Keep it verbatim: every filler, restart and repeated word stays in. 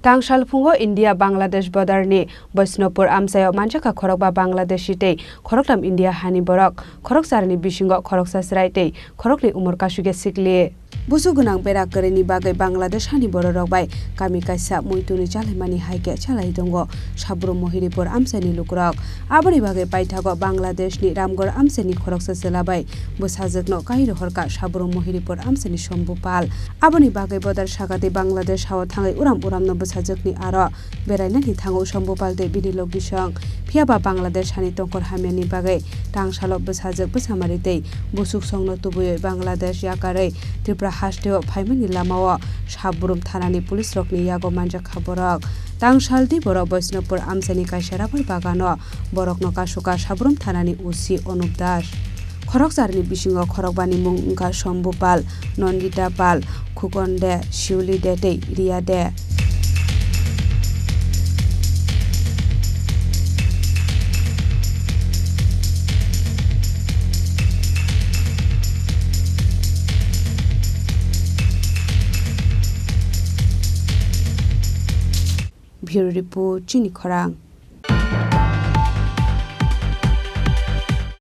Tang salphungo India Bangladesh border ni Boisnopur amchaio manjakha khorokba Bangladeshi tei khoroktham India hani borok, khorokcharni bisingo khoroksa chwrai tei khoroknwi umor kasugya sikli. Busu gwnang bera kwrwini bagwi Bangladesh hani bororok bai kami kaisa muituni chalaimani hai khe chalai tongo Sabrum Mohiripur amchaini lukurok. Aboni bagwi paithago Bangladeshni Ramgarh amchaini khoroksa chwla bai bwsajwkno kai rohorkha Sabrum Mohiripur amchaini Shambhu Pal. Aboni bagwi bodar sakati Bangladesh hao thangwi uram uramno bwsajwkni aro berainani thango Shambhu Pal tei bini logisong. Phiyaba Bangladesh hani tongkhor hamyani bagwi tang salo bwsajwk bwsamari tei busuksongno tubuiwi Bangladesh yakarwi Tripura hasteo phaimani lamao Sabrum thanani police rokni yago manjakha borok. Tang saldi borok Boisnopur amchaini kaisa rubber bagano borokno kasukha Sabrum thanani O C Anup Das. Khorokcharni bisingo khorokbani mung wngkha Shambhu Pal, Nandita Pal, Khukon De, Shiuli De tei Riya De. Bureau Report, Chini Khorang.